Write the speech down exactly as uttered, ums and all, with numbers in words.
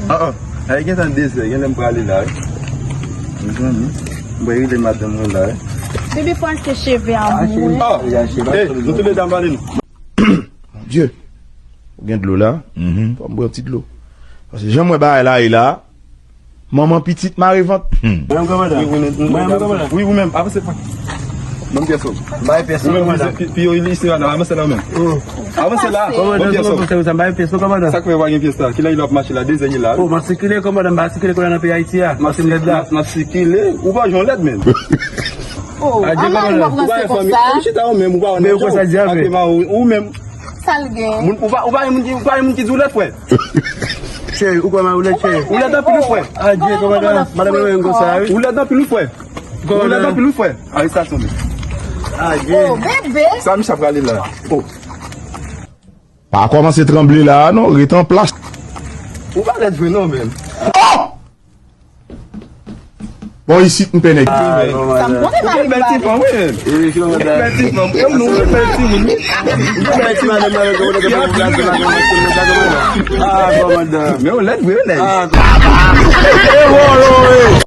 Ah, ah. Ay, gentan dezè, genlè m prale la, wi. Mezanmi, m prale rele madanm mwen la, wi. Bebe, fò achte cheve a mwen. Ah, eh, nou tou le de ap pale nou. Mon Dieu. Ou gen dlo la? Fò m bwè yon ti dlo. Paske jan m wè bagay la ye la, manman pitit mare vant. Mwen menm kòmandan. Wi, wi, wi, mwen menm kòmandan. Wi, ou menm, avanse pa. Ban m pyès ou. Bay pyès ou, kòmandan. Pi, pi yo, li se la, avanse la menm. Avanse la. Kòmandan, ban m pyès ou. Sa bay pyès ou, kòmandan. Sa k fè w pa gen pyès la? Kilè li ap mache la? Dezè li la. Oh, m ap sikile, kòmandan, m pa sikile kounye a nan peyi Ayiti a. M ap sikile, m ap sikile. Ou pa jwenn lèd menm. Oh, adye, kòmandan. Ou pa gen fanmi, ou chita ou menm, ou pa wè nan jan ou. Ou menm. Sa l gen? Moun, ou pa, ou pa gen moun ki, ou pa gen moun ki di w lèd, frè. Cheri, ou kwè m a ou lèd, cheri? Ou lèd anpil, wi, frè. Adye, kòmandan. Madanm mwen menm konsa, wi. Ou lèd anpil, wi, frè. Ou lèd anpil, wi, frè. Arestasyon, men. Adye. Oh, bebe. Sa misye ap rale la? Oh. Pa kòmanse tranble la, non. Ret an plas. Ou pa lèd vre, non, menm. Oh! Bon, isit m pè nèg. Sa m konnen mari bèl ti fanm, wi. Bèl ti fanm. E nou bèl ti moun, wi. Bèl ti madanm nan, men ou lèd vre, wi, nèg. E wolo, e.